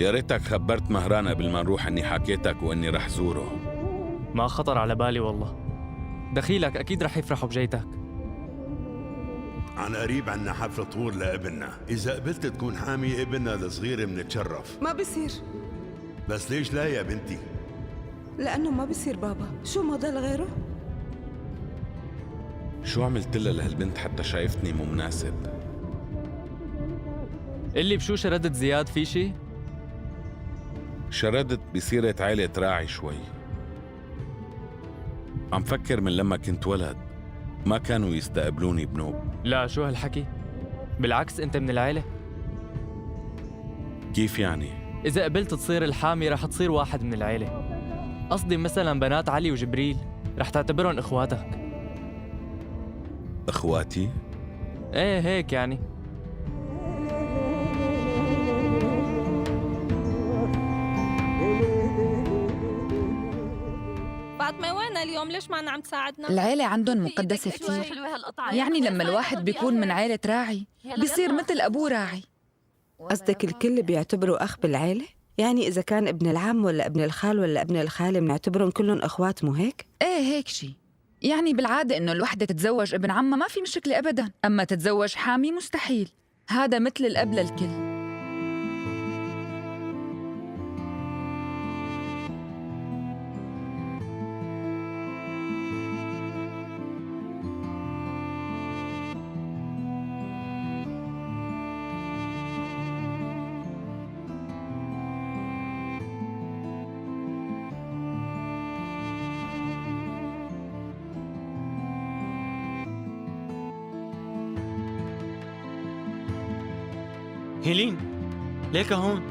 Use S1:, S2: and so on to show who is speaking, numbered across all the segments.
S1: يا ريتك خبرت مهران قبل ما نروح اني حكيتك واني رح زوره.
S2: ما خطر على بالي والله. دخيلك أكيد رح يفرحوا بجيتك.
S3: عن قريب عنا حفلة طهور لابننا، إذا قبلت تكون حامي ابننا الصغير منتشرف.
S4: ما بصير.
S3: بس ليش لا يا بنتي؟
S4: لأنه ما بصير بابا، شو ما ضل غيره؟
S1: شو عملت لها لهالبنت حتى شايفتني مو مناسب؟
S2: اللي بشو شردت زياد في شي؟
S1: شردت بسيرة عيلة راعي شوي. عم فكر من لما كنت ولد ما كانوا يستقبلوني بنوب.
S2: لا شو هالحكي؟ بالعكس انت من العيلة.
S1: كيف يعني؟
S2: إذا قبلت تصير الحامي رح تصير واحد من العيلة. قصدي مثلا بنات علي وجبريل رح تعتبرهم اخواتك.
S1: اخواتي؟
S2: ايه هيك يعني.
S5: فاطمة وين اليوم؟ ليش ما عم تساعدنا؟
S6: العيلة عندهم مقدسة كتير، يعني لما الواحد بيكون من عيلة راعي بيصير مثل أبوه راعي.
S4: قصدك الكل بيعتبروا أخ بالعيلة؟ يعني إذا كان ابن العم ولا ابن الخال ولا ابن الخالة بنعتبرهم كلهم أخوات، مو هيك؟
S6: إيه هيك شي. يعني بالعادة إنه الوحدة تتزوج ابن عمها ما في مشكلة أبداً، أما تتزوج حامي مستحيل. هذا مثل الأب للكل.
S7: هيلين ليك هون.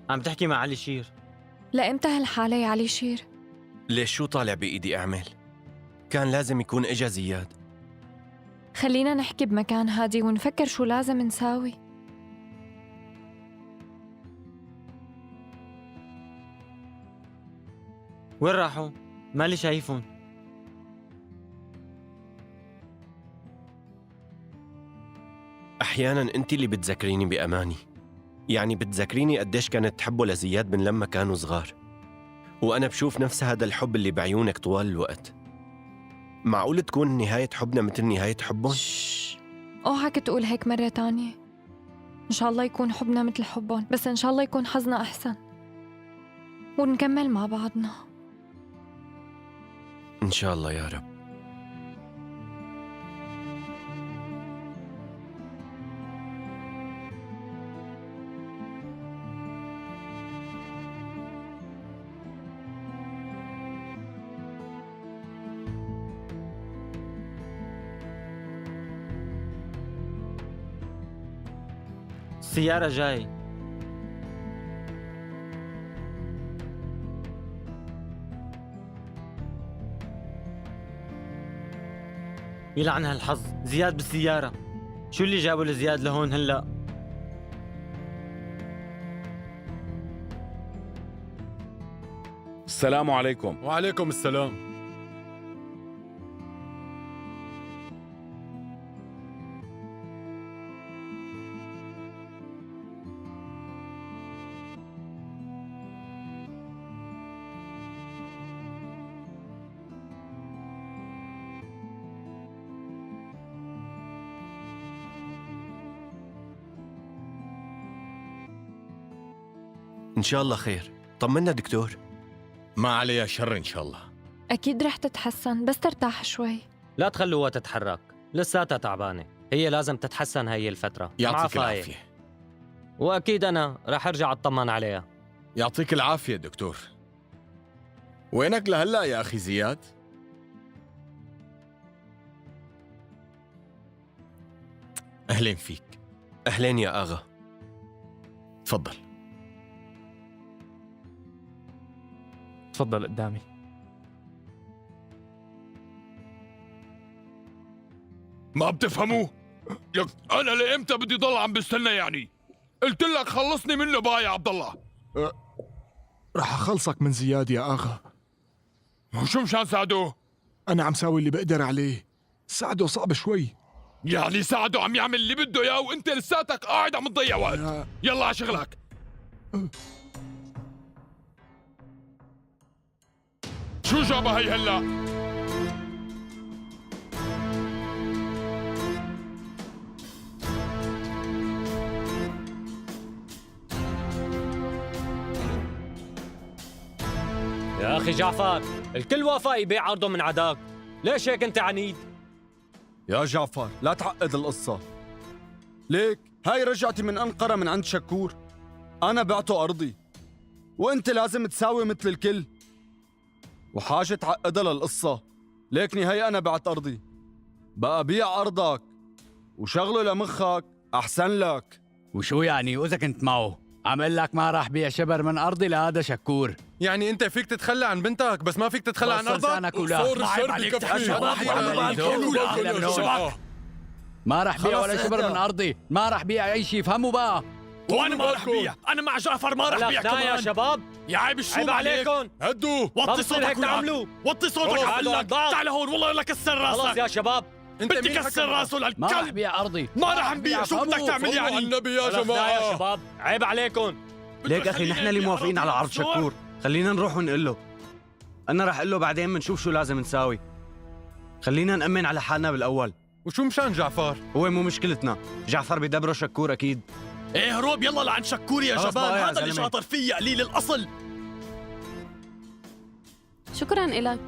S7: عم تحكي مع علي شير.
S8: لإمتى هالحالة يا علي شير؟
S9: ليش شو طالع بإيدي أعمل؟ كان لازم يكون إجا زياد.
S8: خلينا نحكي بمكان هادي ونفكر شو لازم نساوي.
S7: وين راحوا؟ مالي شايفهم.
S9: أحياناً أنت اللي بتذكريني بأماني، يعني بتذكريني قديش كانت تحبه لزياد من لما كانوا صغار، وأنا بشوف نفس هذا الحب اللي بعيونك طوال الوقت. معقول تكون نهاية حبنا مثل نهاية حبهم؟
S8: أوعك تقول هيك مرة تانية. إن شاء الله يكون حبنا مثل حبهم، بس إن شاء الله يكون حظنا أحسن ونكمل مع بعضنا.
S9: إن شاء الله يا رب.
S7: السيارة جاي. يلعن هالحظ، زياد بالسيارة. شو اللي جابه لزياد لهون هلأ؟
S1: السلام عليكم.
S10: وعليكم السلام.
S9: إن شاء الله خير. طمنا دكتور.
S10: ما عليها شر إن شاء الله.
S8: أكيد رح تتحسن، بس ترتاح شوي.
S11: لا تخلوها تتحرك، لساتها تعبانة، هي لازم تتحسن هي الفترة.
S10: يعطيك العافية.
S11: وأكيد أنا رح أرجع أطمن عليها.
S10: يعطيك العافية دكتور. وينك لهلا يا أخي زياد؟ أهلين فيك.
S9: أهلين يا آغا.
S10: تفضل.
S2: تفضل قدامي.
S12: ما بتفهموا؟ لك أنا لإمتى بدي ضل عم بستنى يعني؟ قلت لك خلصني منه بقى يا عبد الله.
S13: رح أخلصك من زياد يا آغا.
S12: وشو مشان سعدو؟
S13: أنا عم ساوي اللي بقدر عليه. سعدو صعب شوي.
S12: يعني سعدو عم يعمل اللي بده إياه وأنت لساتك قاعد عم تضيع وقت. يلا على شغلك. شو جابها هي هلا؟
S11: يا أخي جعفر، الكل وافق يبيع أرضه من عداك، ليش هيك أنت عنيد؟
S14: يا جعفر لا تعقد القصة. ليك هاي رجعتي من أنقرة من عند شكور، أنا بعته أرضي وأنت لازم تساوي مثل الكل، وحاجة تعقدها للقصة. ليكني هي أنا بعت أرضي، بقى بيع أرضك وشغله لمخك أحسن لك.
S15: وشو يعني وإذا كنت معه؟ عم قل لك ما راح بيع شبر من أرضي لهذا شكور.
S10: يعني أنت فيك تتخلى عن بنتك بس ما فيك تتخلى عن أرضك؟
S15: صور
S10: الشرب بكفي.
S15: ما راح بيع ولا شبر من أرضي، ما راح بيع أي شيء، فهموا بقى.
S16: وانا ما رح بيع، انا مع جعفر ما رح بيع كمان.
S11: يا شباب،
S16: يا عيب الشوم
S11: عيب عليكم.
S10: هدوا،
S16: وطي صوتك تعملوا، وطي صوتك عم لك. تعال هون والله لكسر راسك.
S11: خلص يا شباب،
S16: بدي كسر راسه للكلب.
S15: ما رح بيع أرضي،
S16: ما رح نبيع. شو بدك تعمل يعني؟
S10: النبي يا جماعة.
S11: يا شباب عيب عليكم.
S7: ليك أخي نحن اللي موافقين على عرض شكور، خلينا نروح ونقول له. أنا رح أقول له بعدين بنشوف شو لازم نساوي. خلينا نأمن على حالنا بالأول.
S10: وشو مشان جعفر؟
S7: هو مو مشكلتنا، جعفر بدبره شكور أكيد.
S16: ايه هروب يلا لعند شكور يا شباب، هذا اللي شاطر فيه قليل الأصل.
S5: شكرا إلك.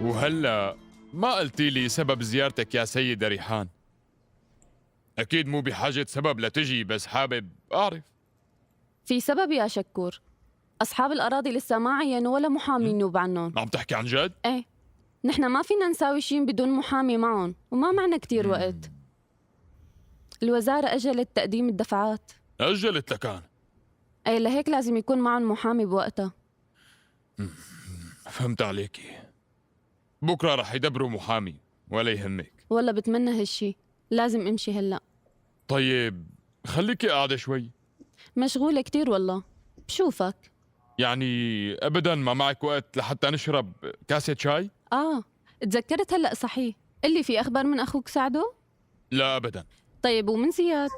S12: وهلا ما قلتي لي سبب زيارتك يا سيدة ريحان؟ أكيد مو بحاجة سبب لتجي، بس حابب أعرف.
S5: في سبب يا شكور، أصحاب الأراضي لسه ما عينوا ولا محامي ينوب عنهم.
S12: عم تحكي عن جد؟
S5: إيه، نحن ما فينا نساوي شيء بدون محامي معهم، وما معنا كتير وقت. الوزارة أجلت تقديم الدفعات.
S12: أجلت لكان؟
S5: إيه، لهيك لازم يكون معهم محامي بوقتها.
S12: فهمت عليكي. بكرة رح يدبروا محامي ولا يهمك.
S5: والله بتمنى هالشي، لازم امشي هلأ.
S12: طيب خليكي قاعدة شوي.
S5: مشغولة كتير والله، بشوفك.
S12: يعني أبداً ما معك وقت لحتى نشرب كاسة شاي؟
S5: آه تذكرت هلأ صحيح، اللي في أخبار من أخوك سعدو؟
S12: لا أبداً.
S5: طيب ومن زياد؟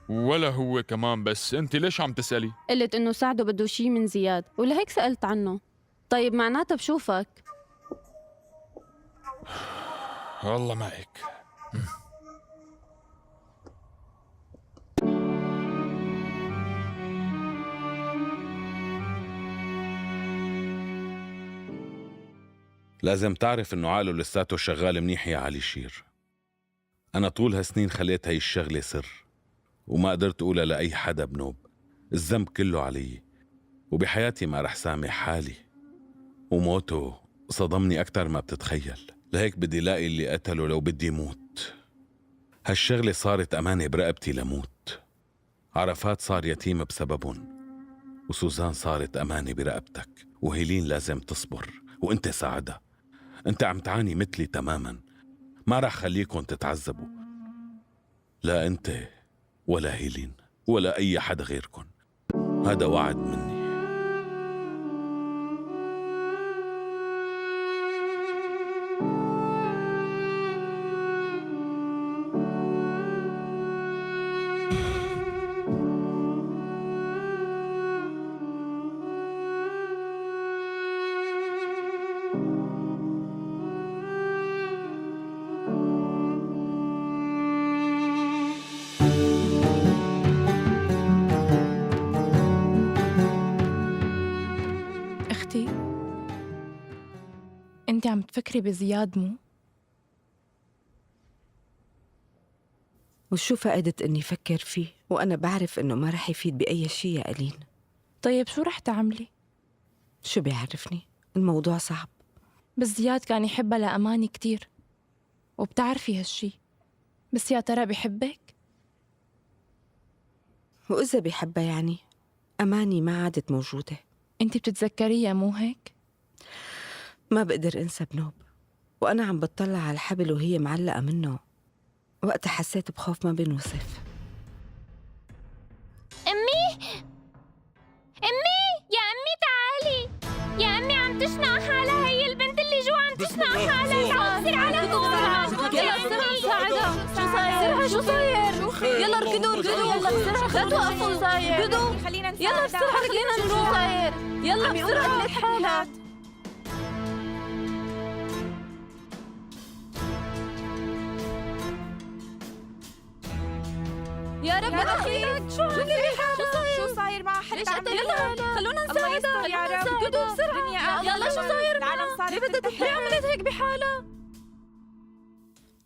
S12: ولا هو كمان، بس أنت ليش عم تسألي؟
S5: قلت إنه سعدو بده شي من زياد ولهيك سألت عنه. طيب معناتها بشوفك.
S12: والله معك.
S1: لازم تعرف انه عقله لساته شغال منيح يا علي شير. انا طول هالسنين خليت هاي الشغله سر وما قدرت اقولها لاي حدا بنوب. الذنب كله علي، وبحياتي ما رح سامح حالي، وموته صدمني اكثر ما بتتخيل. لهيك بدي لاقي اللي قتله لو بدي موت. هالشغله صارت امانه برقبتي لموت. عرفات صار يتيم بسببهم، وسوزان صارت امانه برقبتك، وهيلين لازم تصبر وانت ساعدها. انت عم تعاني مثلي تماما، ما رح خليكم تتعذبوا، لا انت ولا هيلين ولا اي حدا غيركم. هذا وعد مني.
S8: أختي، أنت عم تفكري بزياد مو؟
S4: وشو فائدة إني فكر فيه وأنا بعرف إنه ما رح يفيد بأي شيء يا ألين؟
S8: طيب شو رح تعملي؟
S4: شو بيعرفني؟ الموضوع صعب.
S8: بس زياد كان يحبها لأماني كتير وبتعرفي هالشي، بس يا ترى بحبك؟
S4: وإذا بحبها يعني أماني ما عادت موجودة.
S8: أنت بتتذكريها مو هيك؟
S4: ما بقدر انسى بنوب، وأنا عم بتطلع على الحبل وهي معلقة منه، وقتها حسيت بخوف ما بينوصف.
S5: أمي، أمي.
S17: تشنق حالها، هي البنت اللي جوا عم تشنق حالها. تعالوا بسرعة لهون.
S5: يلا بسرعة نساعدها. شو صاير؟ شو صاير؟ يلا اركضوا اركضوا، يلا بسرعة، لا توقفوا، اركضوا. يلا بسرعة خلينا نروح. يلا بسرعة، قتلت حالها. يا رب دخيلك، شو عملت بحالها؟
S18: شو صاير معها حتى
S5: ليش
S18: عم
S5: قتلت حالها؟ خلونا
S18: الله
S5: نساعدها،
S18: يستر يا
S5: خلونا
S18: رب.
S5: نساعدها، اركضوا بسرعة.
S18: الدنيا
S5: يلا شو صاير
S18: العالم
S5: معها؟
S18: صارت
S5: ليه بدها
S18: تنتحر.
S5: ليه عملت هيك بحالها؟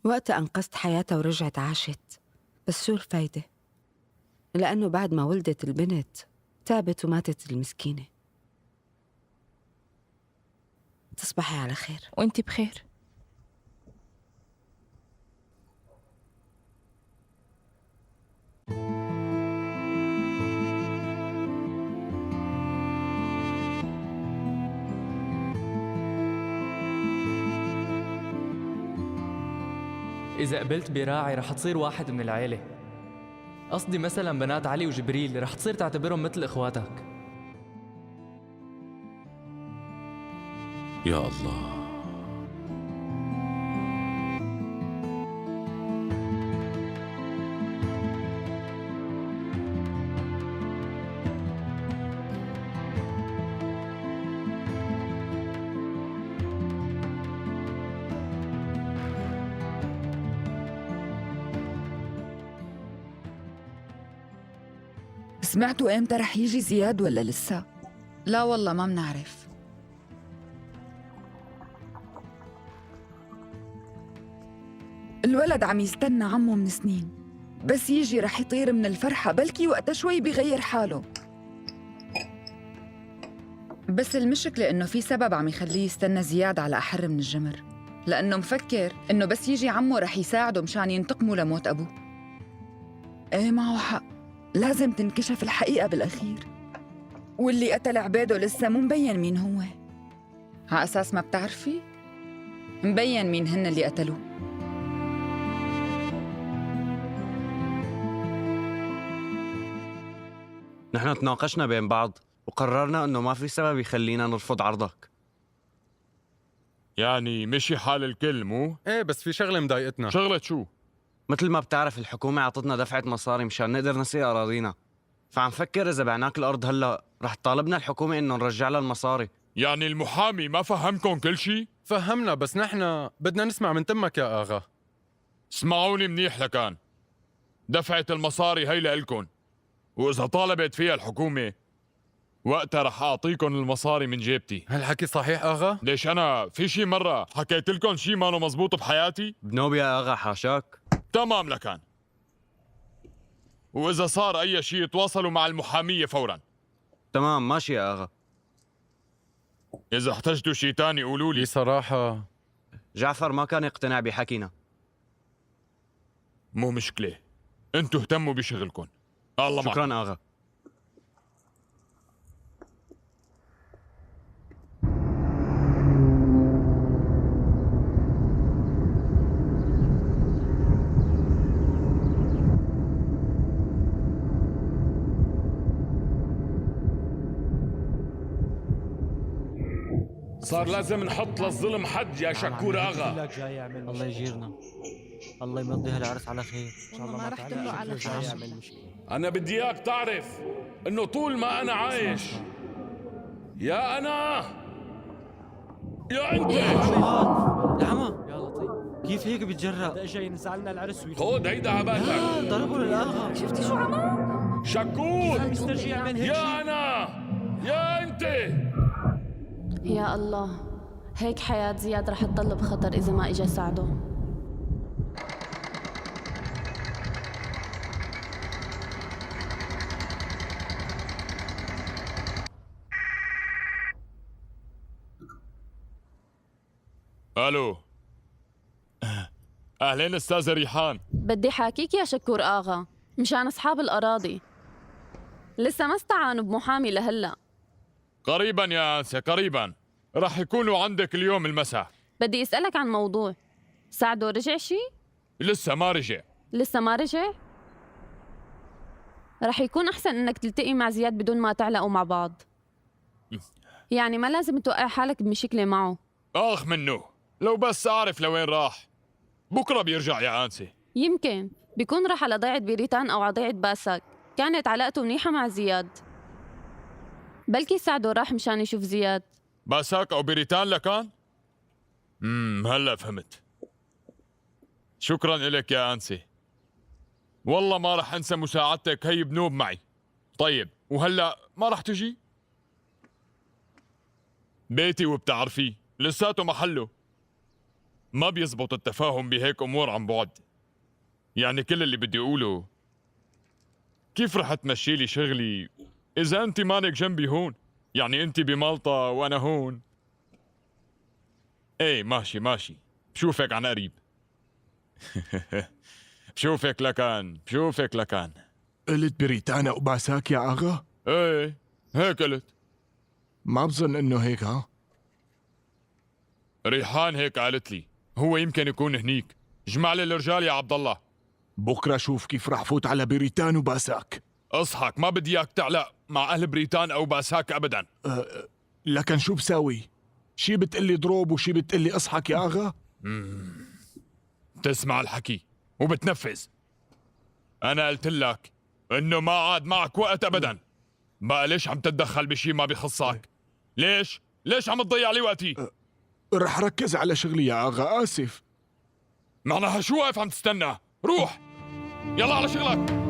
S4: وقتها أنقذت حياتها ورجعت عاشت، بس شو الفايدة؟ لأنه بعد ما ولدت البنت تعبت وماتت المسكينة. تصبحي على خير.
S8: وانتي بخير.
S2: إذا قبلت براعي رح تصير واحد من العيلة. قصدي مثلا بنات علي وجبريل رح تصير تعتبرهم مثل إخواتك.
S1: يا الله.
S6: سمعتوا امتى رح يجي زياد ولا لسه؟ لا والله ما بنعرف. الولد عم يستنى عمه من سنين، بس يجي رح يطير من الفرحة، بلكي وقتها شوي بغير حاله. بس المشكلة إنه في سبب عم يخليه يستنى زياد على أحر من الجمر، لأنه مفكر إنه بس يجي عمه رح يساعده مشان ينتقموا لموت أبوه. إيه معه حق، لازم تنكشف الحقيقة بالأخير، واللي قتل عباده لسه مو مبين مين هو. على أساس ما بتعرفي؟ مبين مين هن اللي قتلوه.
S7: نحن تناقشنا بين بعض وقررنا انه ما في سبب يخلينا نرفض عرضك.
S12: يعني مشي حال الكل مو؟
S19: ايه بس في شغله مضايقتنا.
S12: شغلة شو؟
S7: مثل ما بتعرف الحكومة عطتنا دفعة مصاري مشان نقدر نسقي أراضينا، فعم فكر إذا بعناك الأرض هلا رح تطالبنا الحكومة إنه نرجع لها المصاري.
S12: يعني المحامي ما فهمكم كل شيء؟
S19: فهمنا، بس نحن بدنا نسمع من تمك يا آغا.
S12: اسمعوني منيح لكان، دفعة المصاري هي لإلكن، وإذا طالبت فيها الحكومة وقتها رح أعطيكم المصاري من جيبتي.
S19: هالحكي صحيح آغا؟
S12: ليش أنا في شي مرة حكيت لكم شي ما مزبوط بحياتي؟
S7: بنوب يا آغا، حاشاك.
S12: تمام لكان، وإذا صار أي شيء تواصلوا مع المحامية فورا.
S7: تمام ماشي يا آغا.
S12: إذا احتجتوا شيء تاني قولوا لي.
S19: بصراحة
S7: جعفر ما كان يقتنع بحكينا.
S12: مو مشكلة، انتوا اهتموا بشغلكم. الله معكم.
S7: شكرا آغا.
S1: صار لازم نحط للظلم حد يا شكور آغا.
S11: الله يجيرنا، الله يمضي هالعرس على خير ان شاء الله.
S18: ما رح تمرق على خير.
S1: أنا بدي إياك تعرف إنه طول ما أنا عايش يا أنا يا أنت.
S11: العمى كيف هيك بيتجرأ؟
S16: اجى ينزع العرس.
S1: خد هيدا عباتك.
S11: ضربوا للآغا.
S5: شفتي شو عمل؟
S1: شكور
S16: يسترجي يعمل هيك
S1: يا أنا يا أنت.
S5: يا الله، هيك حياة زياد رح تضل بخطر إذا ما إجا ساعده.
S12: الو، اهلين استاذة ريحان.
S5: بدي حاكيك يا شكور آغا مشان أصحاب الأراضي، لسه ما استعانوا بمحامي لهلا.
S12: قريبا يا انسة، قريبا رح يكونوا عندك اليوم المساء.
S5: بدي أسألك عن موضوع سعدو. رجع شي؟
S12: لسه ما رجع.
S5: لسه ما رجع؟ رح يكون أحسن إنك تلتقي مع زياد بدون ما تعلقوا مع بعض. يعني ما لازم توقع حالك بمشكلة معه.
S12: آخ منه، لو بس أعرف لوين راح. بكرة بيرجع يا آنسة.
S5: يمكن بيكون راح على ضيعة بيريتان أو على ضيعة باسك، كانت علاقته منيحة مع زياد. بلكي سعدو راح مشان يشوف زياد.
S12: باساك أو بيريتان لكان؟ هلا فهمت. شكرا إلك يا أنسة، والله ما رح أنسى مساعدتك، هي بنوب معي. طيب وهلا ما رح تجي؟ بيتي وبتعرفيه لساته محله، ما بيزبط التفاهم بهيك أمور عن بعد. يعني كل اللي بدي أقوله، كيف رح تمشي لي شغلي إذا أنت مانك جنبي هون؟ يعني أنت بمالطا وأنا هون. إيه ماشي ماشي، بشوفك عن قريب. بشوفك لكان، بشوفك لكان.
S13: قلت بريتانا وباساك يا آغا؟
S12: إيه هيك قلت.
S13: ما بظن إنه هيك. ها
S12: ريحان هيك قالت لي، هو يمكن يكون هنيك. جمع لي الرجال يا عبد الله.
S13: بكره شوف كيف رح فوت على بريتان وباساك.
S12: اصحك، ما بدي اياك تعلق مع اهل بريتان او باساك ابدا.
S13: لكن شو بساوي؟ شي بتقلي ضروب وشي بتقلي اصحك يا اغا؟
S12: بتسمع الحكي وبتنفذ. انا قلت لك انه ما عاد معك وقت ابدا. بقى ليش عم تتدخل بشي ما بخصك؟ ليش؟ ليش عم تضيع لي وقتي؟
S13: رح ركز على شغلي يا اغا، اسف.
S12: معناها شو واقف عم تستنى؟ روح يلا على شغلك.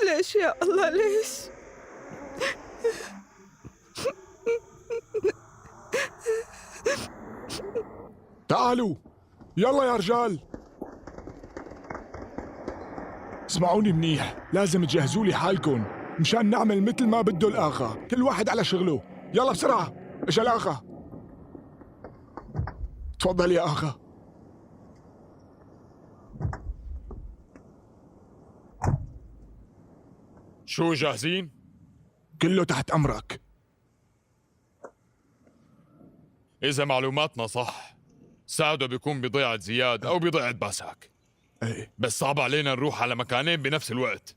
S4: ليش يا الله ليش؟
S13: تعالوا يلا يا رجال، اسمعوني منيح، لازم تجهزوا لي حالكم مشان نعمل مثل ما بده الآغا، كل واحد على شغله. يلا بسرعة، اجا الآغا. تفضل يا آغا.
S12: شو جاهزين؟
S13: كله تحت أمرك.
S12: إذا معلوماتنا صح، سعدو بيكون بضيعة زياد أو بضيعة باساك.
S13: ايه
S12: بس صعب علينا نروح على مكانين بنفس الوقت.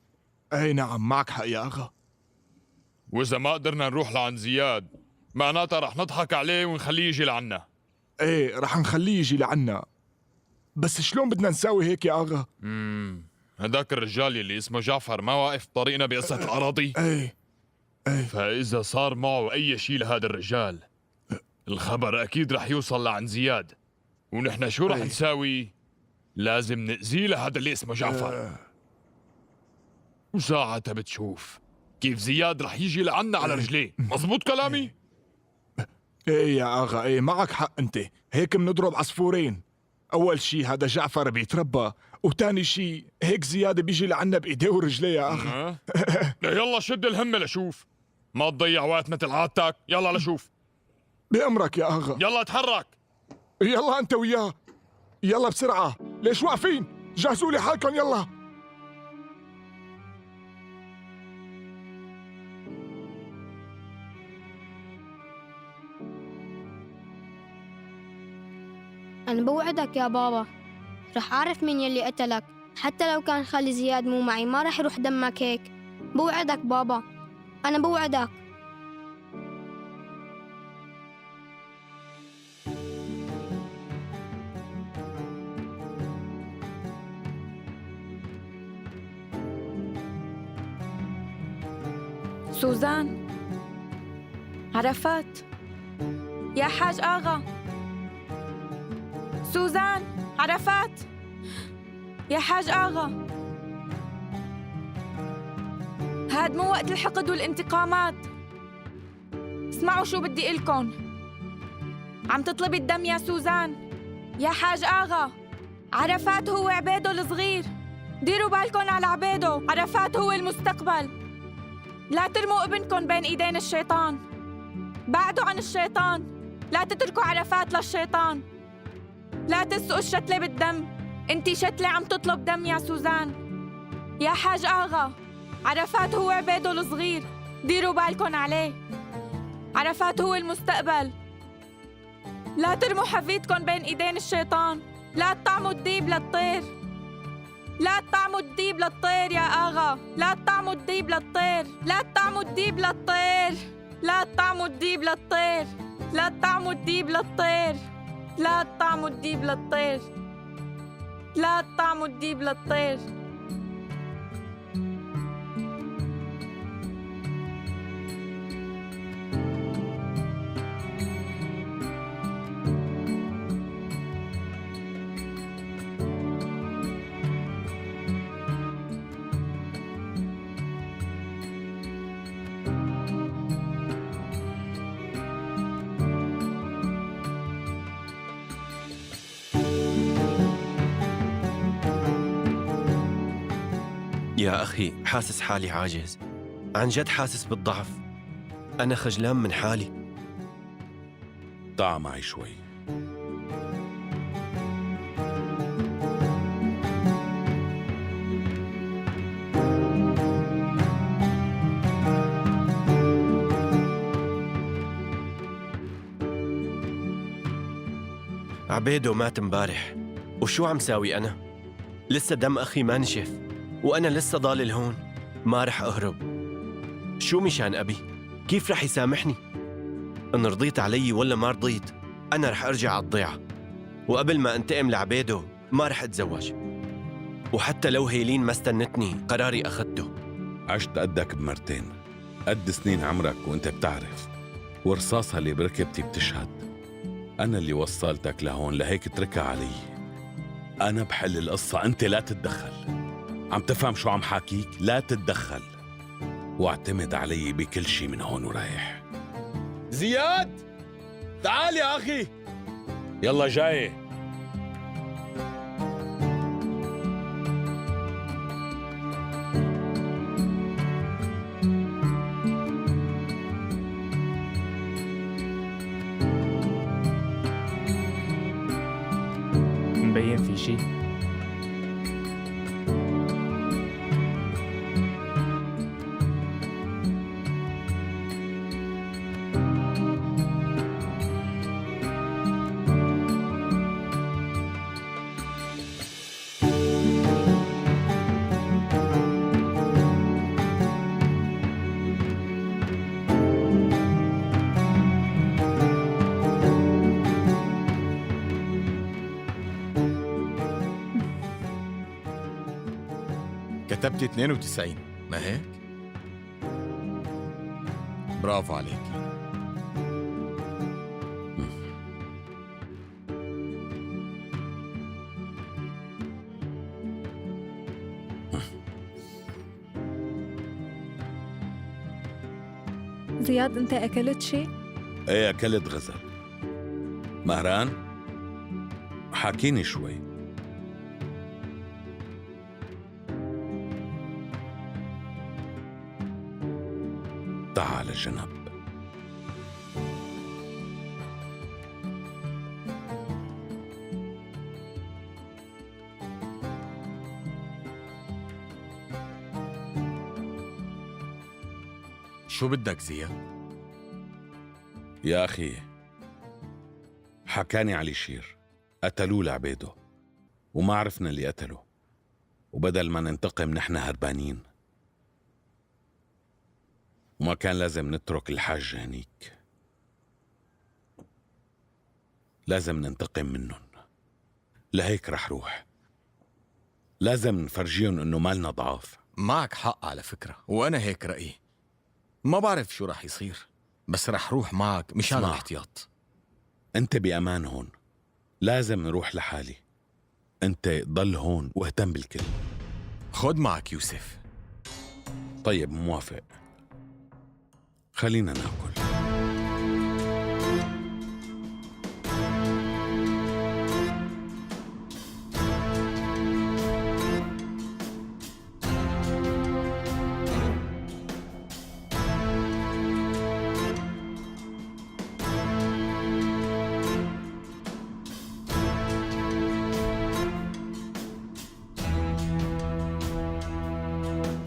S13: ايه نعم معك حق يا أغا.
S12: وإذا ما قدرنا نروح لعند زياد معناتها رح نضحك عليه ونخليه يجي لعنا.
S13: ايه رح نخليه يجي لعنا، بس شلون بدنا نساوي هيك يا أغا؟
S12: هداك الرجال اللي اسمه جعفر ما واقف بطريقنا بقصة الأراضي؟
S13: ايه ايه.
S12: فإذا صار معه أي شيء لهذا الرجال الخبر أكيد رح يوصل لعند زياد، ونحن شو رح نساوي؟ لازم نأذيه لهذا اللي اسمه جعفر. وساعتها بتشوف كيف زياد رح يجي لعنا على رجليه. مزبوط كلامي؟
S13: ايه يا آغا، ايه معك حق انت، هيك بنضرب عصفورين. أول شي هذا جعفر بيتربى، وتاني شي هيك زياد بيجي لعنا بإيديه ورجليه يا آغا.
S12: يلا شد الهمة لشوف، ما تضيع وقت مثل عادتك، يلا لشوف.
S13: بأمرك يا آغا.
S12: يلا اتحرك.
S13: يلا أنت وياه، يلا بسرعة، ليش واقفين؟ جهزوا لي حالكم يلا.
S20: أنا بوعدك يا بابا رح أعرف مين يلي قتلك، حتى لو كان خالي زياد مو معي ما رح يروح دمك هيك. بوعدك بابا، أنا بوعدك.
S18: سوزان، عرفات، يا حاج آغا. سوزان، عرفات، يا حاج آغا، هاد مو وقت الحقد والانتقامات. اسمعوا شو بدي إلكن. عم تطلبي الدم يا سوزان. يا حاج آغا، عرفات هو عبيده الصغير، ديروا بالكن على عبيده، عرفات هو المستقبل. لا ترموا ابنكن بين ايدين الشيطان، بعدوا عن الشيطان، لا تتركوا عرفات للشيطان، لا تسقوا الشتلة بالدم. انتي شتلة عم تطلب دم يا سوزان. يا حاج آغا، عرفات هو عبيده الصغير، ديروا بالكن عليه، عرفات هو المستقبل. لا ترموا حفيدكن بين ايدين الشيطان، لا تطعموا الديب للطير، لا تطعموا الديب للطير يا آغا، لا تطعموا الديب للطير، لا تطعموا الديب للطير، لا تطعموا الديب للطير، لا تطعموا الديب للطير، لا تطعموا الديب للطير، لا تطعموا الديب للطير.
S9: يا أخي حاسس حالي عاجز، عن جد حاسس بالضعف، أنا خجلان من حالي.
S1: تعا معي شوي.
S9: عبيدو مات امبارح، وشو عم ساوي أنا؟ لسه دم أخي ما نشف، وأنا لسه ضالل هون، ما رح أهرب. شو مشان أبي؟ كيف رح يسامحني؟ إن رضيت علي ولا ما رضيت، أنا رح أرجع على الضيعة، وقبل ما أنتقم لعبيدو ما رح أتزوج. وحتى لو هيلين ما استنتني، قراري أخذته.
S1: عشت قدك بمرتين، قد سنين عمرك وانت بتعرف، ورصاصها اللي بركبتي بتشهد. أنا اللي وصلتك لهون، لهيك اتركها علي. أنا بحل القصة، أنت لا تتدخل. عم تفهم شو عم حاكيك؟ لا تتدخل، واعتمد علي بكل شي من هون ورايح.
S10: زياد تعال يا أخي.
S1: يلا جاي.
S2: مبين في شي؟
S10: كتبتي 92 ما هيك؟ برافو عليك.
S8: زياد انت اكلت شيء؟
S1: ايه اكلت غزل. مهران حاكيني شوي. تعال الجنب.
S10: شو بدك زياد؟
S1: يا أخي حكاني علي شير، قتلوه لعبيده وما عرفنا اللي قتله، وبدل ما ننتقم نحن هربانين، وما كان لازم نترك الحاج هنيك، لازم ننتقم منهم. لهيك رح روح، لازم نفرجيهم انه مالنا ضعاف.
S10: معك حق على فكرة، وأنا هيك رأيي. ما بعرف شو رح يصير، بس رح روح معك مشان
S1: اسمع.
S10: الاحتياط.
S1: أنت بأمان هون، لازم نروح لحالي. أنت ضل هون واهتم بالكل.
S10: خد معك يوسف.
S1: طيب موافق، خلينا ناكل.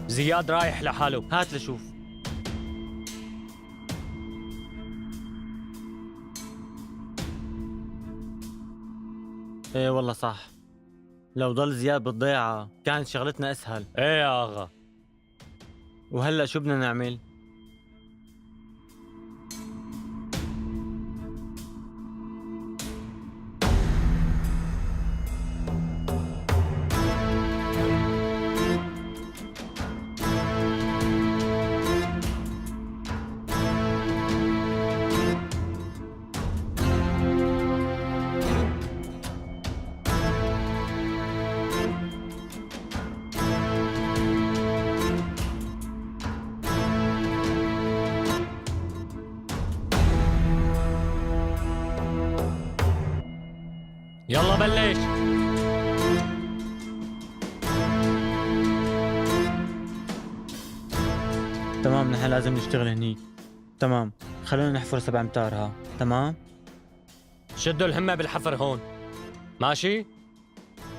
S11: زياد رايح لحاله، هات لشوف. ايه والله صح، لو ضل زياد بالضيعة كانت شغلتنا اسهل. ايه يا اغا، وهلا شو بدنا نعمل؟ يلا بلش. تمام، نحن لازم نشتغل هنيك. تمام، خلونا نحفر 7 امتار. ها تمام، شدوا الهمة بالحفر هون، ماشي؟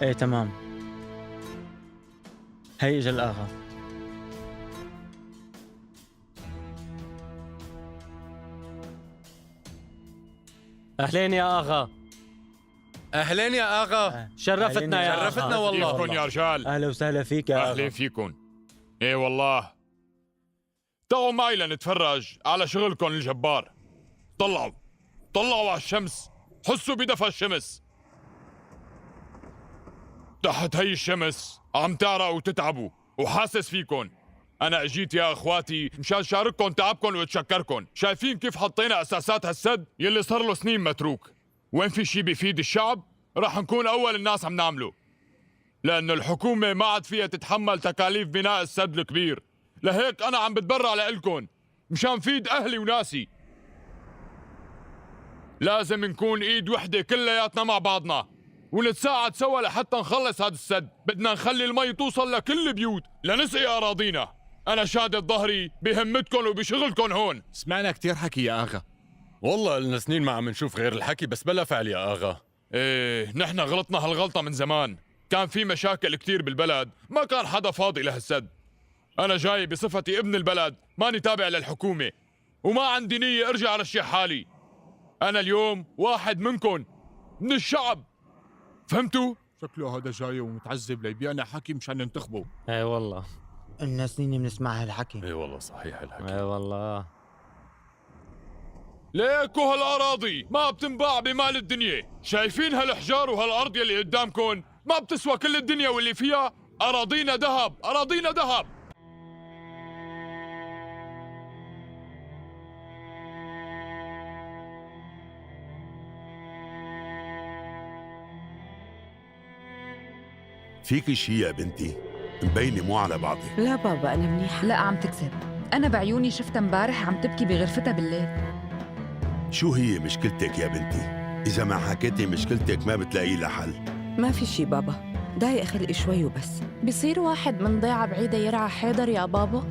S11: ايه تمام. هي اجا الاغا. اهلين يا اغا.
S19: اهلين يا اغا.
S11: شرفتنا يا آغا.
S19: شرفتنا والله.
S12: كيفكن يا رجال؟
S11: اهلا وسهلا فيك يا اغا.
S12: اهلين فيكن. ايه والله، تعوا معي لنتفرج على شغلكن الجبار. طلعوا طلعوا على الشمس، حسوا بدفى الشمس. تحت هي الشمس عم تعرقوا وتتعبوا، وحاسس فيكن. أنا أجيت يا أخواتي مشان شارككن تعبكن وأتشكركن. شايفين كيف حطينا أساسات هالسد يلي صار له سنين متروك؟ وين في شي بيفيد الشعب رح نكون أول الناس عم نعمله، لأنه الحكومة ما عاد فيها تتحمل تكاليف بناء السد الكبير. لهيك أنا عم بتبرع لإلكن مشان فيد أهلي وناسي. لازم نكون إيد وحدة كلياتنا مع بعضنا ونتساعد سوا لحتى نخلص هذا السد. بدنا نخلي المي توصل لكل البيوت لنسقي أراضينا. أنا شادد ظهري بهمتكن وبشغلكن هون.
S13: سمعنا كتير حكي يا آغا.
S19: والله لنا سنين ما عم نشوف غير الحكي، بس بلا فعل يا آغا.
S12: إيه، نحن غلطنا هالغلطة من زمان. كان في مشاكل كتير بالبلد، ما كان حدا فاضي لهالسد. أنا جاي بصفتي ابن البلد، ماني تابع للحكومة، وما عندي نية أرجع رشح حالي. أنا اليوم واحد منكن، من الشعب. فهمتوا؟
S13: شكله هذا جاي ومتعذب ليبيعنا حكي مشان ننتخبه.
S11: اي والله،
S7: لنا سنين بنسمع هالحكي.
S19: اي والله صحيح الحكي.
S11: اي والله.
S12: ليكو هالأراضي ما بتنباع بمال الدنيا. شايفين هالحجار وهالأرض يلي قدامكن؟ ما بتسوى كل الدنيا واللي فيها. أراضينا ذهب، أراضينا ذهب.
S3: فيك شي يا بنتي؟ مبينة مو على بعضك.
S4: لا بابا أنا منيحة.
S6: لا عم تكذب، أنا بعيوني شفتها امبارح عم تبكي بغرفتها بالليل.
S3: شو هي مشكلتك يا بنتي؟ إذا ما حكيتي مشكلتك ما بتلاقي لها حل.
S4: ما في شي بابا، ضايق خلقي شوي وبس.
S5: بصير واحد من ضيعة بعيدة يرعى حيدر يا بابا؟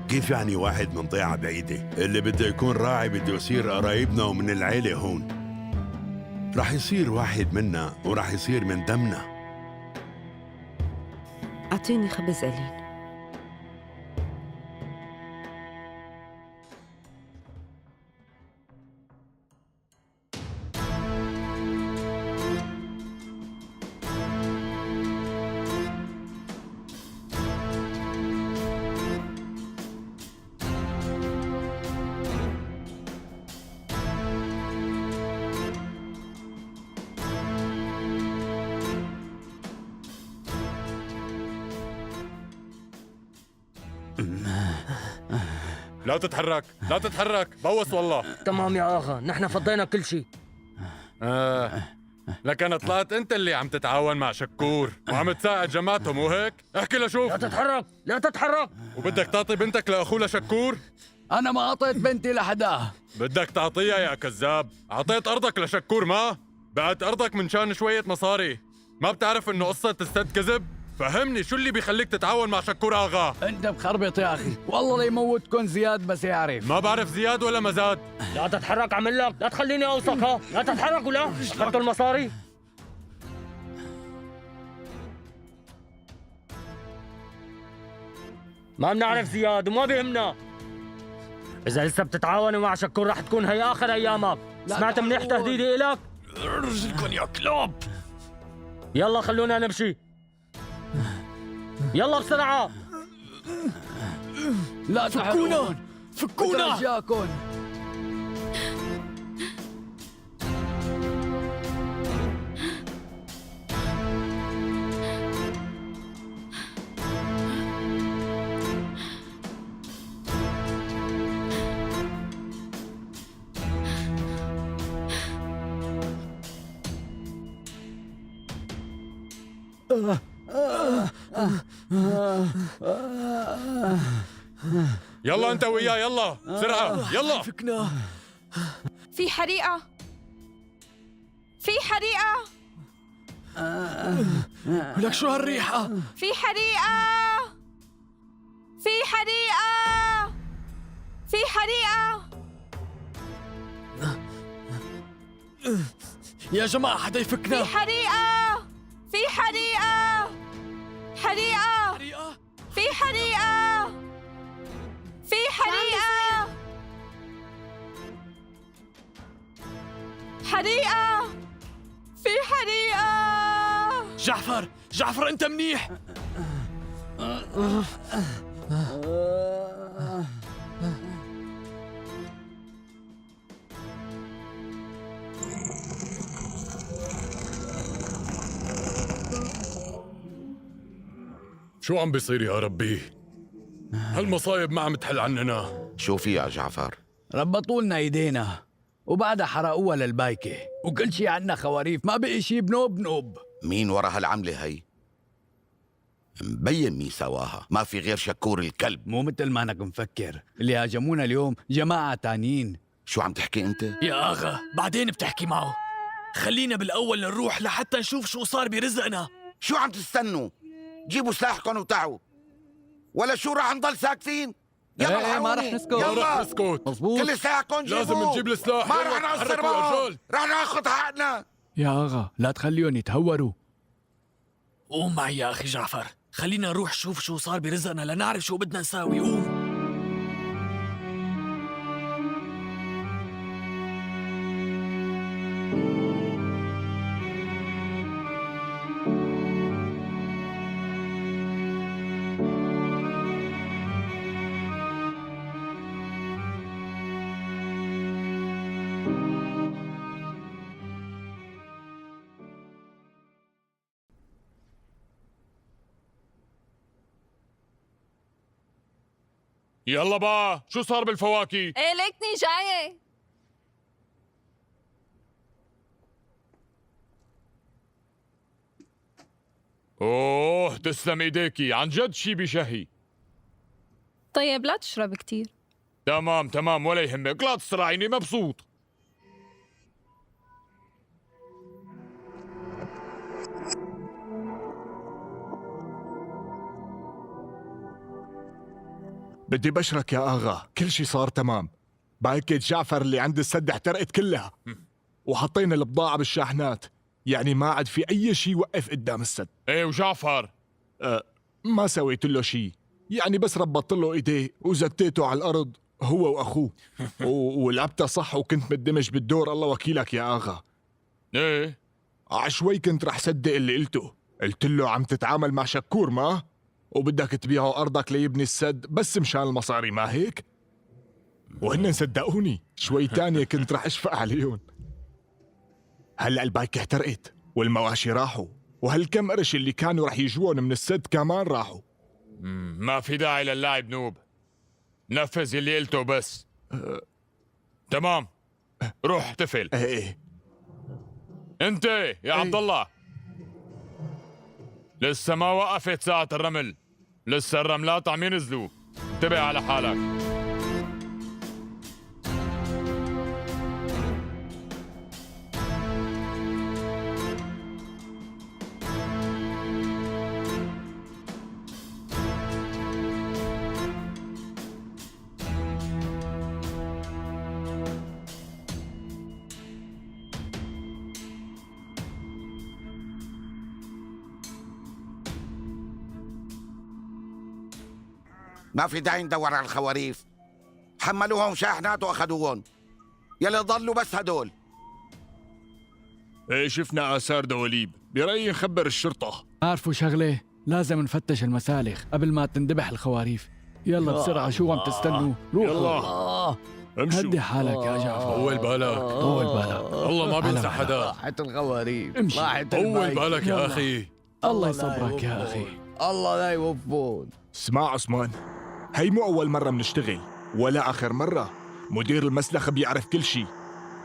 S3: كيف يعني واحد من ضيعة بعيدة؟ اللي بده يكون راعي بده يصير قرايبنا ومن العيلة هون. رح يصير واحد منا ورح يصير من دمنا.
S4: أعطيني خبز ألين.
S19: لا تتحرك، لا تتحرك، بوس والله.
S11: تمام يا آغا، نحن فضينا كل شيء.
S19: لكن طلعت انت اللي عم تتعاون مع شكور وعم تساعد جماعته، مو هيك؟ احكي لشوف.
S11: لا تتحرك، لا تتحرك.
S19: وبدك تعطي بنتك لاخوه لشكور؟
S15: أنا ما أعطيت بنتي لحدا.
S19: بدك تعطيها يا كذاب، أعطيت أرضك لشكور، ما؟ بعت أرضك من شان شوية مصاري، ما بتعرف إنه قصة السد كذب؟ فهمني شو اللي بيخليك تتعاون مع شكور آغا؟
S15: أنت مخربط يا أخي، والله ليموتكم زياد بس يعرف.
S19: ما بعرف زياد ولا مزاد.
S11: لا تتحرك عم لك، لا تخليني أوصك ها، لا تتحرك ولا أخذتوا المصاري؟ ما بنعرف زياد وما بيهمنا. إذا لسه بتتعاونوا مع شكور رح تكون هي آخر أيامك. سمعت منيح تهديدي إلك؟
S16: رجلكم يا كلاب.
S11: يلا خلونا نمشي، يلا بسرعة.
S15: لا
S16: فكونا، فكونا.
S15: بترجاكم.
S19: يلا انت وياه، يلا بسرعة، يلا.
S16: فكنا.
S18: في حريقة، في حريقة.
S16: ولك شو هالريحة؟
S18: في حريقة، في حريقة، في حريقة.
S16: يا جماعة حدا يفكنا.
S18: في حريقة، في حريقة، حريقة، في حريقة، في حريقة، حريقة، في حريقة.
S16: جعفر، جعفر أنت منيح؟
S19: شو عم بيصير يا ربي؟ هالمصايب ما عم تحل عننا.
S21: شو في يا جعفر؟
S15: ربطوا لنا ايدينا وبعدها حرقوها للبايكة، وكل شي عنا خواريف، ما بقي شي بنوب بنوب.
S21: مين ورا هالعملة هي؟ مبين مين سواها، ما في غير شكور الكلب.
S15: مو مثل ما انك مفكر، اللي هاجمونا اليوم جماعة تانيين.
S21: شو عم تحكي انت؟
S16: يا آغا بعدين بتحكي معه، خلينا بالأول نروح لحتى نشوف شو صار برزقنا.
S21: شو عم تستنوا؟ جيبوا سلاحكم وتعوا، ولا شو راح نضل ساكتين؟ يلا
S15: إيه، ما رح نسكت.
S21: يلا
S19: ما رح نسكت.
S15: مزبوط.
S21: كل سلاحكم جيبوه.
S19: لازم نجيب السلاح.
S21: ما
S19: يلا،
S21: رح نقصر
S19: تحركوا يا
S21: معهم،
S19: رجال.
S21: رح ناخذ حقنا.
S15: يا آغا لا تخليهم يتهوروا.
S16: قوم معي يا أخي جعفر، خلينا نروح شوف شو صار برزقنا لنعرف شو بدنا نساوي. قوم.
S12: يلا بقى، شو صار بالفواكه؟
S5: ايه ليكني جاية.
S12: اوه تسلم ايديكي، عن جد شي بشهي.
S5: طيب لا تشرب كتير.
S12: تمام تمام ولا يهمك، لا تسرعيني، مبسوط.
S13: بدي بشرك يا آغا، كل شي صار تمام. بايكة جعفر اللي عند السد احترقت كلها، وحطينا البضاعة بالشاحنات، يعني ما عاد في أي شي يوقف قدام السد.
S12: ايه وجعفر؟
S13: ما سويت له شي، يعني بس ربطت له ايديه وزتيته على الأرض هو وأخوه. ولعبتها صح وكنت مندمج بالدور، الله وكيلك يا آغا.
S12: ايه
S13: عشوي كنت رح صدق اللي قلته، قلت له عم تتعامل مع شكور ما؟ وبدك تبيعه أرضك ليبني السد بس مشان المصاري، ما هيك؟ وهن صدقوني، شوي تانية كنت رح أشفق عليهم. هلأ البايكة احترقت والمواشي راحوا، وهالكم قرش اللي كانوا رح يجون من السد كمان راحوا.
S12: ما في داعي للعب نوب. نفذ اللي قلته بس. تمام، روح احتفل.
S13: ايه.
S12: انت يا عبد الله، لسه ما وقفت ساعة الرمل، لسه الرملات عم ينزلوا، انتبه على حالك.
S21: ما في داعي ندور على الخواريف، حملوهم شاحنات واخذوهم، يلي ضلوا بس هدول.
S13: ايه شفنا آثار دواليب، برأيي نخبر الشرطة.
S15: عارفوا شغلة، لازم نفتش المسالخ قبل ما تندبح الخواريف. يلا بسرعة، شو عم تستنوا؟ روحوا.
S19: يلا. امشوا.
S15: هدي حالك يا جعفر،
S19: طول بالك،
S15: طول بالك.
S19: الله ما بينسى
S15: على
S19: حدا.
S14: راحت الغواريب،
S15: امشي.
S14: راحت
S19: طول
S14: البايكة.
S19: بالك يا أخي.
S15: الله يصبرك يا أخي.
S14: الله لا يوفقون.
S13: اسمع عثمان، هي مو أول مرة منشتغل ولا آخر مرة. مدير المسلخ بيعرف كل شي،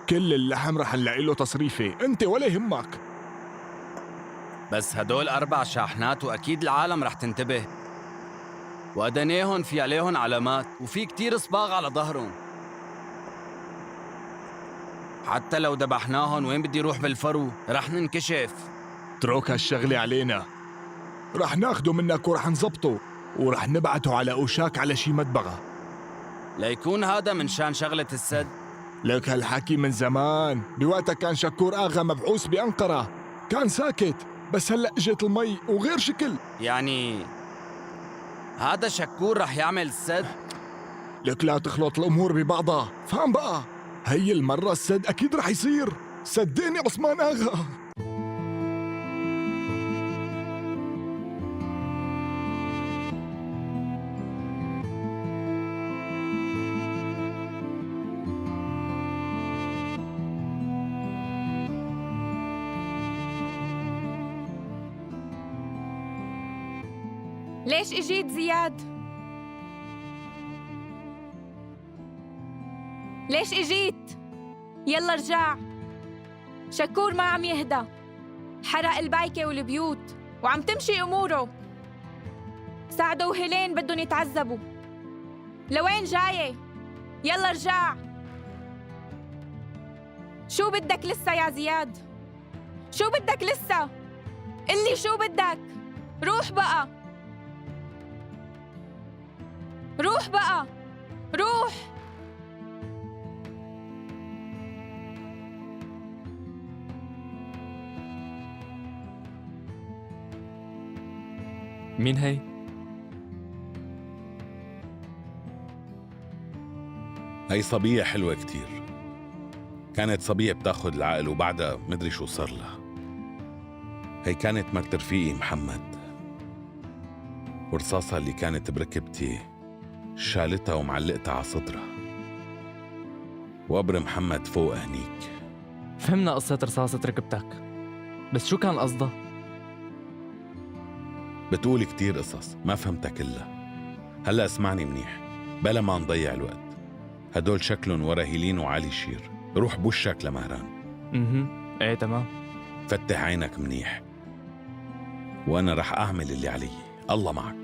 S13: كل اللحم رح نلاقي له تصريفة، أنت ولا يهمك.
S7: بس هدول 4 شاحنات وأكيد العالم رح تنتبه، وأدنيهن في عليهن علامات وفي كتير صباغ على ظهرهم. حتى لو دبحناهن وين بدي روح بالفرو؟ رح ننكشف.
S13: اترك هالشغلة علينا، رح ناخده منك ورح نزبطه ورح نبعته على أوشاك على شي مدبغة.
S7: ليكون هذا من شان شغلة السد.
S13: لك هالحكي من زمان، بوقتها كان شكور آغا مبعوث بأنقرة، كان ساكت، بس هلأ اجت المي وغير شكل.
S7: يعني هذا شكور رح يعمل السد؟
S13: لك لا تخلط الأمور ببعضها، فهم بقى، هي المرة السد أكيد رح يصير، صدقني عثمان آغا.
S18: ليش اجيت زياد؟ ليش اجيت؟ يلا ارجع. شكور ما عم يهدى، حرق البايكة والبيوت وعم تمشي اموره. سعدو وهيلين بدهم يتعذبوا. لوين جاية؟ يلا ارجع. شو بدك لسه يا زياد؟ شو بدك لسه؟ قلي شو بدك؟ روح بقى، روح بقى، روح.
S2: مين هي؟
S1: هي صبية حلوة كتير، كانت صبية بتاخد العقل وبعدها مدري شو صار لها. هي كانت مرت رفيقي محمد، والرصاصة اللي كانت بركبتي شالتها ومعلقتها على صدرها، وقبر محمد فوق هنيك.
S2: فهمنا قصة رصاصة ركبتك، بس شو كان قصدها؟
S1: بتقول كتير قصص ما فهمتها كلها. هلأ اسمعني منيح بلا ما نضيع الوقت. هدول شكلهم ورا هيلين وعلي شير. روح بوشك لمهران.
S2: ايه تمام.
S1: فتح عينك منيح وانا رح اعمل اللي علي. الله معك.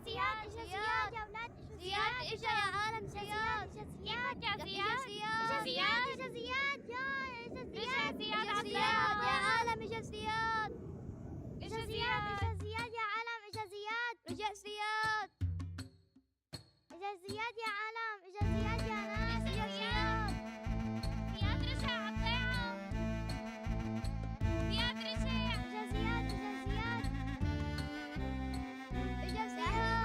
S20: زياد، اجا زياد يا اولاد، زياد اجا يا عالم، زياد كيفك يا زياد؟ اجا زياد، اجا زياد، يا اجا زياد، اجا زياد يا عالم، اجا زياد، اجا زياد، اجا زياد يا عالم، اجا زياد، اجا زياد، اجا زياد يا عالم، اجا زياد يا ناس، اجا زياد،
S5: زياد رجع على الضيعة، زياد رجع،
S20: اجا زياد، اجا زياد، اجا زياد، اجا زياد،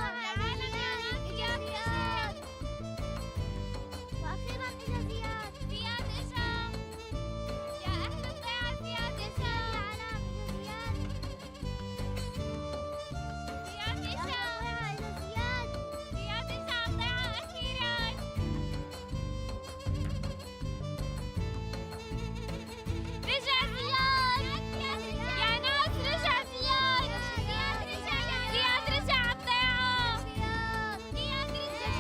S20: واخيرا اجا زياد،
S5: زياد اجا يا اهل الضيعة، زياد اجا
S20: يا عالم، اجا زياد،
S5: زياد اجا،
S20: اجا زياد،
S5: زياد اجا على الضيعة اخيرا. رجع زياد يا ناس، رجع زياد، زياد رجع على الضيعة،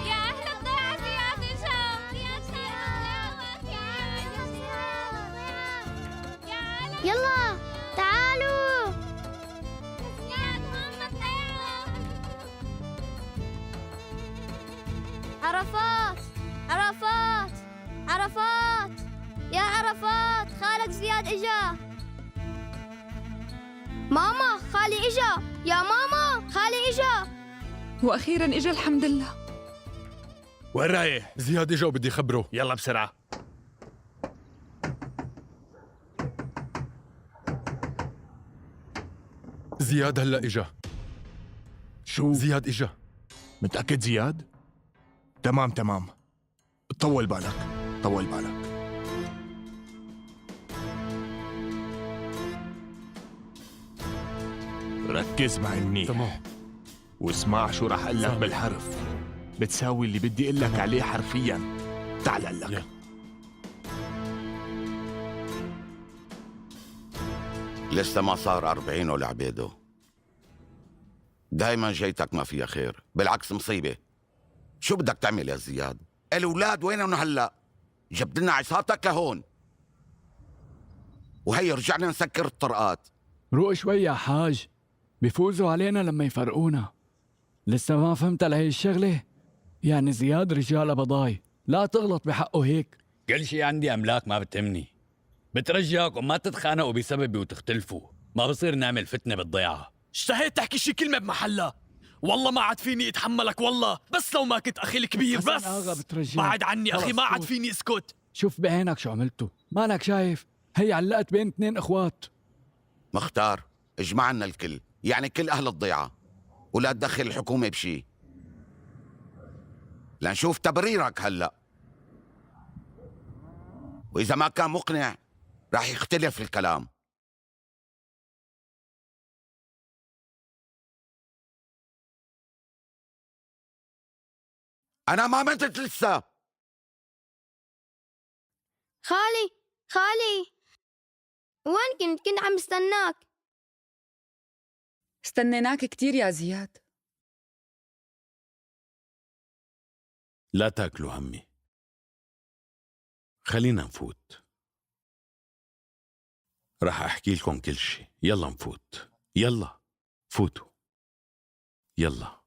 S5: يا أهل الضيعة، زياد اجا، زياد صار بالضيعة وأخيراً. يا عالم،
S20: يلا تعالوا،
S5: زياد هون بالضيعة.
S20: عرفات، عرفات، عرفات، يا عرفات، خالك زياد اجا. ماما خالي اجا، يا ماما خالي اجا.
S6: وأخيرا إجا الحمد لله.
S19: وين رايح؟ زياد اجا وبدي خبره.
S17: يلا بسرعة.
S19: زياد هلا اجا.
S13: شو؟
S19: زياد اجا.
S13: متأكد زياد؟ تمام تمام، طول بالك، طول بالك. ركز معي منيح،
S19: تمام.
S13: واسمع شو رح اقول لك بالحرف. بتساوي اللي بدي اقول لك عليه حرفيا. تعال اقول لك.
S21: لسه ما صار 40 ولا عبيده. دايما جيتك ما فيها خير، بالعكس مصيبة. شو بدك تعمل يا زياد؟ الأولاد وينهم هلا؟ جبت لنا عصابتك لهون، وهي رجعنا نسكر الطرقات.
S15: روق شوي يا حاج، بيفوزوا علينا لما يفرقونا. لسه ما فهمت لهي الشغلة؟ يعني زياد رجال بضاي، لا تغلط بحقه هيك.
S22: كل شيء عندي أملاك ما بتهمني. بترجاكم ما تتخانقوا بسببي وتختلفوا، ما بصير نعمل فتنة بالضيعة.
S16: اشتهيت تحكي شي كلمة بمحلها. والله ما عاد فيني اتحملك، والله بس لو ما كنت اخي الكبير.
S15: حسن
S16: بس
S15: آغا بترجاك.
S16: بعد عني اخي،
S15: خلص
S16: ما عاد
S15: فوت.
S16: فيني اسكت.
S15: شوف بعينك شو عملتوا، مالك شايف؟ هي علقت بين اثنين اخوات.
S21: مختار، اجمع لنا الكل، يعني كل أهل الضيعة، ولا تدخل الحكومة بشي لنشوف تبريرك هلأ. وإذا ما كان مقنع رح يختلف الكلام. أنا ما متت لسه.
S20: خالي، خالي، وين كنت؟ كنت عم استناك.
S6: استنيناك كتير يا زياد.
S1: لا تاكلوا همي، خلينا نفوت. رح أحكي لكم كل شي. يلا نفوت، يلا فوتوا، يلا.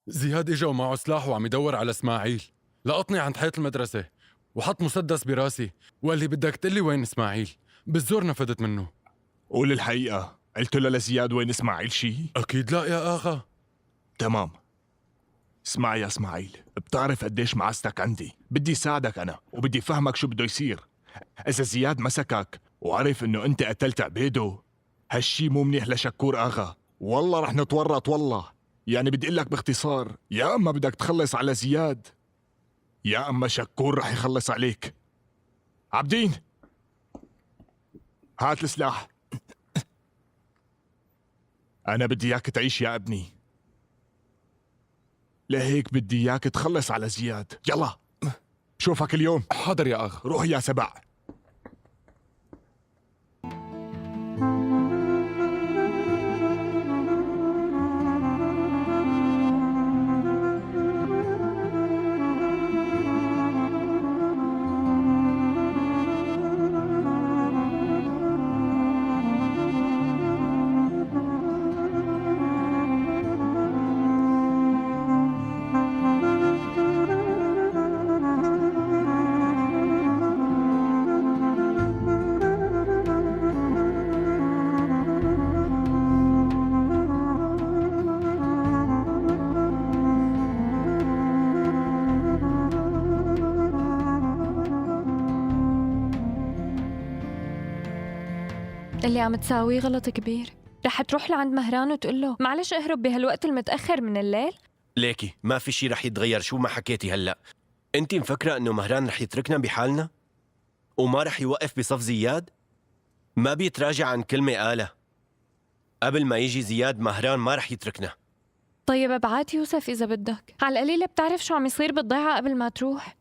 S19: زياد اجا ومعه سلاح وعم يدور على اسماعيل. لقطني عند حيط المدرسة وحط مسدس براسي وقال لي بدك تقلي وين اسماعيل. بالزور نفدت منه.
S13: قول الحقيقة، قلت له لزياد وين اسماعيل شي؟
S19: أكيد لا يا آغا.
S13: تمام. اسمع يا اسماعيل، بتعرف قديش معزتك عندي، بدي ساعدك أنا وبدي فهمك شو بده يصير. إذا زياد مسكك وعرف إنه أنت قتلت عبيده، هالشي مو منيح لشكور آغا، والله رح نتورط والله. يعني بدي أقول لك باختصار، يا أما بدك تخلص على زياد، يا أما شكور رح يخلص عليك. عبدين، هات السلاح. أنا بدي إياك تعيش يا ابني، لهيك بدي إياك تخلص على زياد. يلا شوفك اليوم.
S19: حاضر يا أخ.
S13: روح يا سبع.
S8: اللي عم تساويه غلط كبير. رح تروح لعند مهران وتقول له معلش اهرب بهالوقت المتأخر من الليل؟
S9: ليكي ما في شي رح يتغير شو ما حكيتي هلأ. انت مفكرة انه مهران رح يتركنا بحالنا؟ وما رح يوقف بصف زياد؟ ما بيتراجع عن كلمة قالها. قبل ما يجي زياد مهران ما رح يتركنا.
S8: طيب ابعت يوسف إذا بدك، على القليلة بتعرف شو عم يصير بالضيعة قبل ما تروح.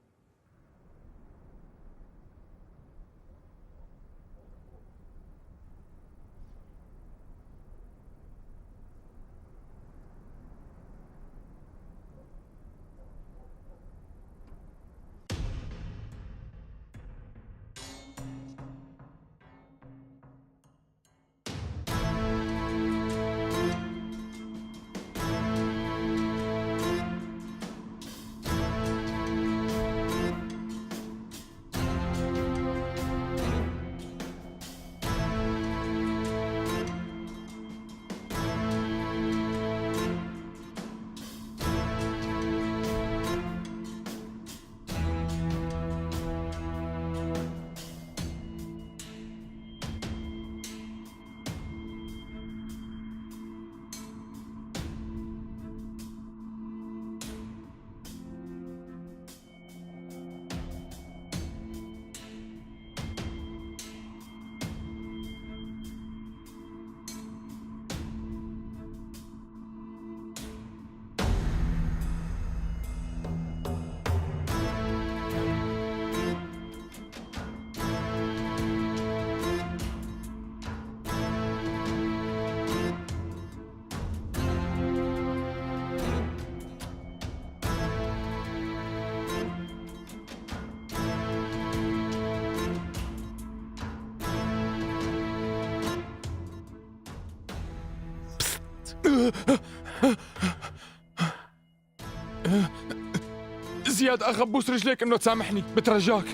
S13: زياد أخ بوس رجليك إنه تسامحني، بترجاك.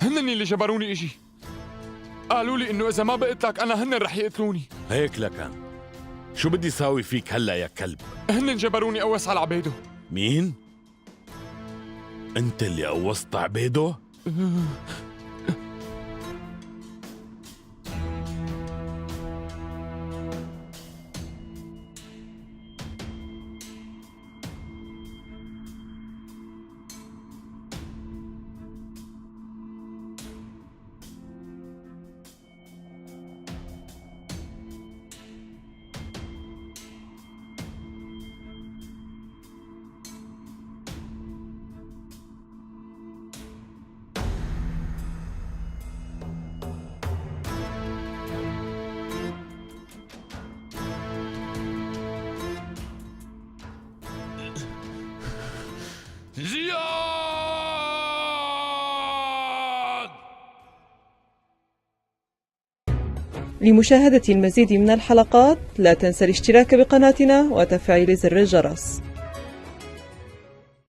S13: هنن اللي جبروني إجي، قالوا لي إنه إذا ما بقتلك أنا هنن رح يقتلوني.
S1: هيك لكان شو بدي ساوي فيك هلا يا كلب؟
S13: هنن جبروني قوس على عبيده.
S1: مين؟ أنت اللي قوصت عبيده؟
S12: زياد!
S17: لمشاهدة المزيد من الحلقات لا تنسى الاشتراك بقناتنا وتفعيل زر الجرس.